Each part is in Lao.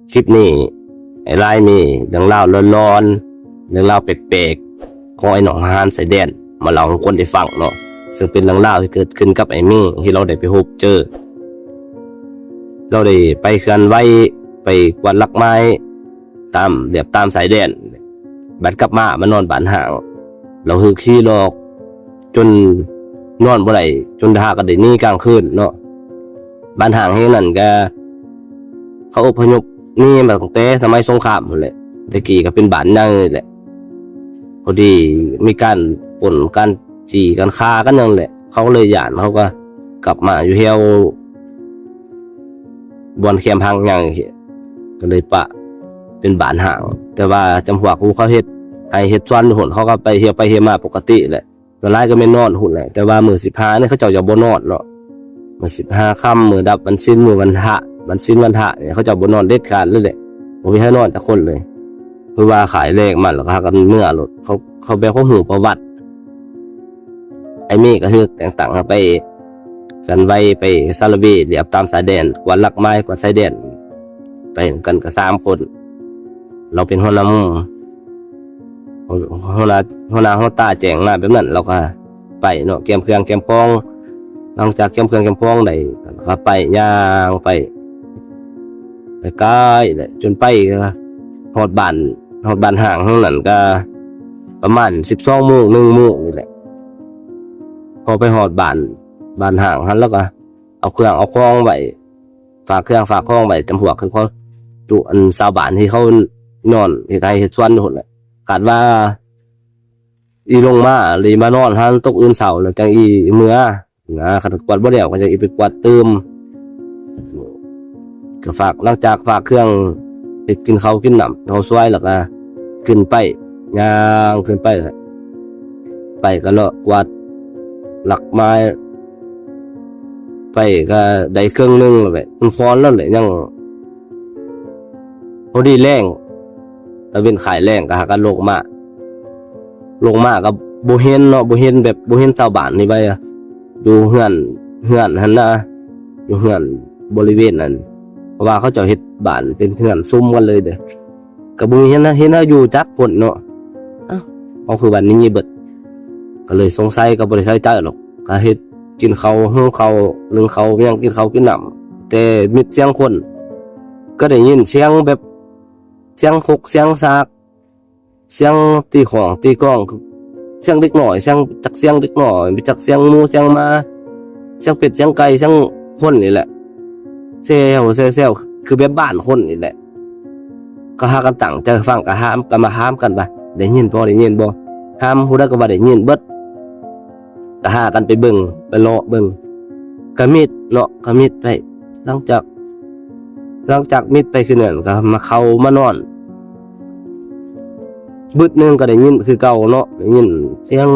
ຄລິບນີ້ ອ້າຍລາຍມີເລື່ອງລາວຫຼອນໆ ເລື່ອງລາວແປກໆ ຂອງອ້າຍນ້ອງທະຫານຊາຍແດນ ມາເລົ່າໃຫ້ທຸກຄົນໄດ້ຟັງເນາະ, ເຊິ່ງເປັນເລື່ອງລາວທີ່ເກີດຂຶ້ນກັບອ້າຍມີ ທີ່ລາວໄດ້ໄປພົບເຈີ. ລາວໄດ້ໄປເຄື່ອນໄຫວ ໄປກວາດລັກໄມ້ຕາມ ລຽບຕາມຊາຍແດນ, ບັດກັບມາ ມານອນບ້ານຮ້າງ ລາວຖືກຜີຫຼອກ ຈົນນອນບໍ່ໄດ້ ຈົນຫາກະໄດ້ໜີກາງຄືນເນາະ. ບ້ານຮ້າງແຫ່ງນັ້ນກະ ເຂົາອົບພະຍົບໜີມາຕັ້ງແຕ່ສະໄໝສົງຄາມພຸ້ນແຫຼະ, ແຕ່ກີ້ກະເປັນບ້ານໃຫຍ່ແຫຼະ, ພໍດີມີການປຸ້ນ ການຈີ້ ການຂ້າກັນຫຍັງແຫຼະ, ເຂົາເລີຍຢ້ານ ເຂົາກະກັບມາຢູ່ແຖວບ່ອນແຄມຮັງໃຫຍ່ ກະເລີຍປະເປັນບ້ານຮ້າງ. ແຕ່ວ່າຈຳພວກຜູ້ເຂົາເຮັດໄຮ່ເຮັດສວນຢູ່ພຸ້ນ ເຂົາກະໄປ ທ່ຽວໄປທ່ຽວມາປົກກະຕິແຫຼະ. ສ່ວນຫຼາຍກະແມ່ນນອນພຸ້ນແຫຼະ, ແຕ່ວ່າມື້ສິບຫ້ານີ້ເຂົາເຈົ້າຈະບໍ່ນອນເນາະ, ມື້ສິບຫ້າຄ່ຳ ມື້ດັບວັນສິນ ມື້ວັນພະ ວັນສິນວັນພະນີ້ ເຂົາເຈົ້າບໍ່ນອນເດັດຂາດເລີຍແຫຼະ, ບໍ່ມີໃຜນອນຈັກຄົນເລີຍ. ຄືວ່າຂາຍແລງມາແລ້ວກະພາກັນເມືອໂລດ, ເຂົາ ເຂົາແບບເຂົາຮູ້ປະຫວັດ. ອ້າຍມີກະຖືກແຕ່ງຕັ້ງໃຫ້ໄປເຄື່ອນໄຫວ ໄປສາລະເວ ລຽບຕາມຊາຍແດນ ກວາດລັກໄມ້ ກວາດຊາຍແດນ, ໄປນຳກັນກະສາມຄົນ. ລາວເປັນຫົວໜ້າໝູ່ ຫົວໜ້າ ຫົວໜ້າຫົວຕາແຈ້ງມາແບບນັ້ນ ລາວກະໄປເນາະ, ກຽມເຄື່ອງກຽມຂອງ. ຫຼັງຈາກກຽມເຄື່ອງກຽມຂອງໄດ້ ລາວກະໄປ ຍ່າງໄປ ໄປໄກແຫຼະ ຈົນໄປຮອດບ້ານ ຮອດບ້ານຮ້າງຫັ້ນນັ້ນກະປະມານສິບສອງໂມງ ໜຶ່ງໂມງນີ້ແຫຼະ. ພໍໄປຮອດບ້ານ ບ້ານຮ້າງຫັ້ນ ລາວກະເອົາເຄື່ອງເອົາຂອງໄວ້ ຝາກເຄື່ອງຝາກຂອງໄວ້ ຈຳພວກຄືເຂົາ ຈຸ ອັນຊາວບ້ານທີ່ເຂົານອນເຮັດໄຮ່ເຮັດສວນຢູ່ພຸ້ນແຫຼະ. ຄາດວ່າອີ່ລົງມາ ອີ່ມານອນຫັ້ນຕົກອື່ນເຊົ້າແລ້ວຈັ່ງອີ່ເມືອນະ, ຄັນກວາດບໍ່ແລ້ວກະຈັ່ງອີ່ໄປກວາດຕື່ມ. ກະຝາກ ຫຼັງຈາກຝາກເຄື່ອງເຮັດກິນເຂົ້າກິນນ້ຳ ເຂົ້າສວຍ ແລ້ວກະຂຶ້ນໄປ ຍ່າງຂຶ້ນໄປ ໄປກະເລາະກວາດລັກໄມ້ ໄປກະໄດ້ເຄິ່ງໜຶ່ງແລ້ວແຫຼະ ມັນຟ້ອນແລ້ວແຫຼະ ຍັງ ພໍດີແລງ ຕາເວັນຄ້າຍແລງກະຫາກັນລົງມາ ລົງມາກະບໍ່ເຫັນເນາະ ບໍ່ເຫັນແບບ ບໍ່ເຫັນຊາວບ້ານນີ້ໄປ ຢູ່ເຮືອນ ເຮືອນຫັ້ນນະ ຢູ່ເຮືອນບໍລິເວນນັ້ນ ເພາະວ່າເຂົາເຈົ້າເຮັດບ້ານເປັນເຮືອນຊຸມກັນເລີຍເດ້. ກະບໍ່ມີເຫັນ ເຫັນເຮົາຢູ່ຈັກຄົນເນາະ. ເອົ້າ ເຮົາຄືວ່າໜີເບິດ ກະເລີຍສົງໄສ ກະບໍ່ໄດ້ໃສ່ໃຈດອກ ກະເຮັດກິນເຂົ້າ ຫຸງເຂົ້າ ໜຶ້ງເຂົ້າ ຫຍັງ ກິນເຂົ້າກິນນ້ຳ. ແຕ່ມິດສຽງຄົນ ກະໄດ້ຍິນສຽງແບບ ສຽງຄົກສຽງສາກ ສຽງຕີຂອງຕີກ້ອງ ສຽງເດັກນ້ອຍ ສຽງ ຈັກສຽງເດັກນ້ອຍ ຈັກສຽງໝູສຽງໝາ ສຽງເປັດສຽງໄກ່ ສຽງຄົນນີ້ແຫຼະ ແຊວໆ ຄືແບບບ້ານຄົນນີ້ແຫຼະ. ກະຫາກັນຕັ້ງໃຈຟັງ ກະຖາມ ກະມາຖາມກັນວ່າ ໄດ້ຍິນບໍ່ ໄດ້ຍິນບໍ່? ຖາມຜູ້ໃດກະວ່າໄດ້ຍິນເບິດ. ກະຫາກັນໄປເບິ່ງ ໄປເລາະເບິ່ງ ກະມິດເນາະ ກະມິດໄປ. ຫຼັງຈາກ ຫຼັງຈາກມິດໄປຄືນັ້ນ ກະມາເຂົ້າມານອນ ບຶດໜຶ່ງກະໄດ້ຍິນຄືເກົ່າເນາະ ໄດ້ຍິນສຽງ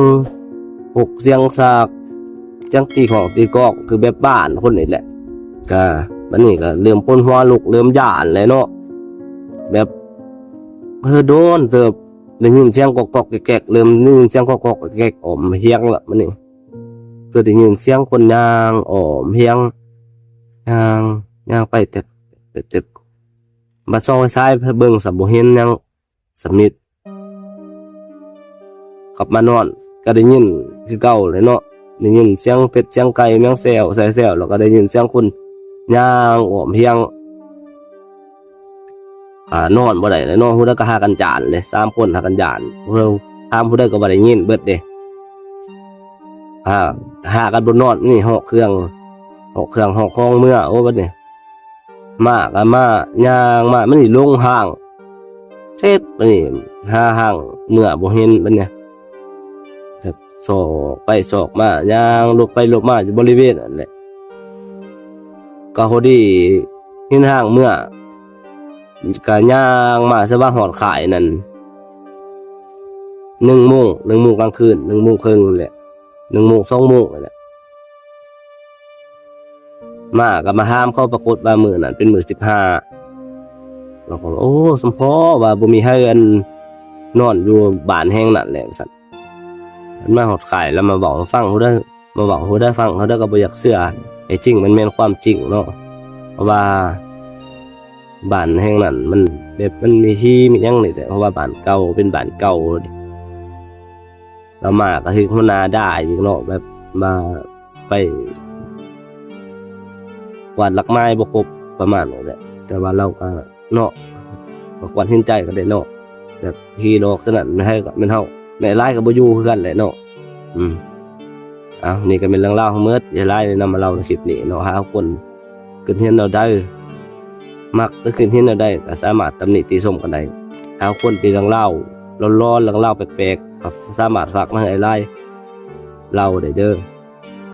ຄົກສຽງສາກ ສຽງຕີຂອງຕີກອງ ຄືແບບບ້ານຄົນນີ້ແຫຼະ. ກະບາດນີ້ກະເລີ່ມຂົນຫົວລຸກ ເລີ່ມຢ້ານແຫຼະເນາະ ແບບ ເອີ ໂດນເຕີບ ໄດ້ຍິນສຽງກອກໆແກກໆ ເລີ່ມໄດ້ຍິນສຽງກອກໆແກກໆ ອ້ອມຮຽງລະບາດນີ້ ກະໄດ້ຍິນສຽງຄົນຍ່າງອ້ອມຮຽງ ຍ່າງ ຍ່າງໄປແຕບໆ ບາດສ່ອງໄຟສາຍເບິ່ງ ສະບໍ່ເຫັນຫຍັງ ສະມິດ ກັບມານອນ ກະໄດ້ຍິນຄືເກົ່າແຫຼະເນາະ ໄດ້ຍິນສຽງເປັດສຽງໄກ່ ແມງແຊວແຊວ ແລ້ວກະໄດ້ຍິນສຽງຄົນຍ່າງອ້ອມຮຽງ. ອ່າ ນອນບໍ່ໄດ້ແລ້ວເນາະ ຜູ້ໃດກະຫາກັນຢ້ານເດ້ ສາມຄົນຫາກັນຢ້ານ ຖາມຜູ້ໃດກະວ່າໄດ້ຍິນເບິດເດ້. ຫາ ຫາກັນບໍ່ນອນ ນີ້ ຫອກເຄື່ອງ ຫອກເຄື່ອງຫອກຂອງເມືອ ໂອ້ ບາດນີ້ ມາກະມາ ຍ່າງມາ ບາດນີ້ຫຼົງທາງ ເສັດ ບາດນີ້ຫາທາງເມືອບໍ່ເຫັນ ບາດນີ້ ຊອກໄປຊອກມາ ຍ່າງຫຼົບໄປຫຼົບມາຢູ່ບໍລິເວນນັ້ນແຫຼະ ກະພໍດີເຫັນທາງເມືອ ກະຍ່າງມາ ສະວ່າຮອດຄ້າຍນັ້ນ ໜຶ່ງໂມງ ໜຶ່ງໂມງກາງຄືນ ໜຶ່ງໂມງເຄິ່ງແຫຼະ ໜຶ່ງໂມງ ສອງໂມງແຫຼະ. ມາກະມາຖາມເຂົາ ປາກົດວ່າມື້ນັ້ນເປັນມື້ສິບຫ້າ ລາວກະວ່າ ໂອ້ ສົມພໍວ່າບໍ່ມີໃຜ ອັນ ນອນຢູ່ບ້ານແຫ່ງນັ້ນແຫຼະ ວ່າຊັ້ນ. ເພິ່ນມາຮອດຄ້າຍ ລະມາເວົ້າໃຫ້ຟັງ ຜູ້ໃດ ມາເວົ້າໃຫ້ຜູ້ໃດຟັງ ຜູ້ໃດກະບໍ່ຢາກເຊື່ອ ແທ້ຈິງມັນແມ່ນຄວາມຈິງເນາະ ເພາະວ່າ ບ້ານແຫ່ງນັ້ນມັນແບບມັນມີທີ່ມີຫຍັງນີ້ແຫຼະ ເພາະວ່າບ້ານເກົ່າ ເປັນບ້ານເກົ່າ. ລາວມາກໍຖືກຫົວໜ້າດ່າອີກເນາະ ແບບວ່າໄປກວາດຫຼັກໄມ້ບໍ່ຄົບ ປະມານນັ້ນແຫຼະ. ແຕ່ວ່າລາວກໍເນາະ ກໍຄວນເຫັນໃຈກັນແຫຼະເນາະ ແບບຂີ້ຫຼອກສະນັ້ນ ແມ່ນໃຫ້ກໍແມ່ນເຮົາ ແມ່ຫຼາຍກໍບໍ່ຢູ່ຄືກັນແຫຼະເນາະ. ອືມ ເອົາ ນີ້ກໍແມ່ນເລື່ອງລາວທັງໝົດ ທີ່ຫຼາຍນຳມາເລົ່າໃນຄລິບນີ້ເນາະ. ຫາຄົນ ຄິດເຫັນແນວໃດ ມັກ ຫຼື ຄິດເຫັນແນວໃດ ກໍສາມາດຕຳໜິຕິຊົມກັນໄດ້. ຫາຄົນທີ່ເລື່ອງລາວຫຼອນໆ ເລື່ອງລາວແປກໆ ກໍສາມາດຝາກມາໃຫ້ອ້າຍລາຍເລົ່າໄດ້ເດີ້.